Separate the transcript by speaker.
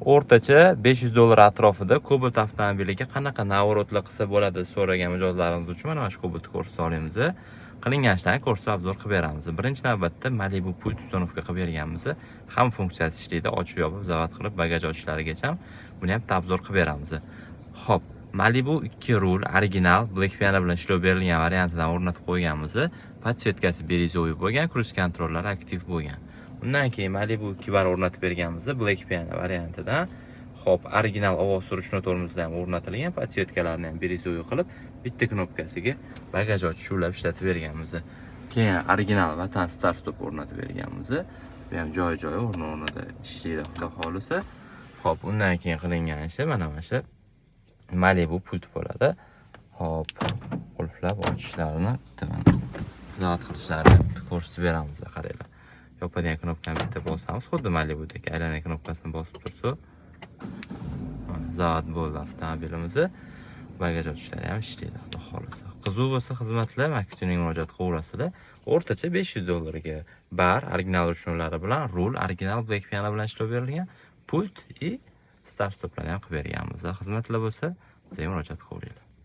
Speaker 1: O'rtacha 500 dollar atrofida Cobalt avtomobiliga qanaqa наворот lar qilsa bo'ladi so'ragan mijozlarimiz uchun mana shu Cobaltni ko'rsata olamiz. Qilingan ishlarni ko'rsatib, обзор qilib beramiz. Birinchi navbatda Malibu pult установка qilib berganmiz. Ham funksiyasi ishlaydi, ochib yopib, zavod qilib, bagaj ochishlarigacha buni ham обзор qilib beramiz. Xo'p, Malibu 2 rul original Black Piano bilan ishlov berilgan variantidan o'rnatib qo'yganmiz. Подсветка si бирюзовый bo'lgan, круиз контроль lari aktiv bo'lgan. Undan keyin Malibu 2 bar o'rnatib berganmiz Black Piano variantidan. Xo'p, original ovoz ручной tormozlar ham o'rnatilgan, подсветка larni ham бирюзовый qilib, bitta knopkasiga bagaj ochish ulab ishlatib berganmiz. Keyin original Vatan start stop o'rnatib berganmiz. Bu ham joy-joyi, o'rni-o'rnida ishlaydi, Xudo xohlasa. Xo'p, undan keyin qilingan ishi mana shu Malibu pult bo'ladi. Xo'p, qulflab ochishlarini, bitta mana zavod qilishlarini ko'rsatib beramiz, qaranglar. Yopadigan knopkani bitta bosamiz, xuddi Malibudagi aylana knopkasini bosib tursa, mana zavod bo'ldi avtomobilimizni. Bagaj ochishlari ham ishlaydi, Xudo xohlasa. Qiziq bo'lsa xizmatlar, Maktuning murojaat qilaverasizlar. O'rtacha 500 dollarga bar original ручной lari bilan, rul original Black Piano bilan ishlab berilgan, pult и start stoplarni ham qilib berganmiz. Xizmatlar bo'lsa, bizga murojaat qilaveringlar.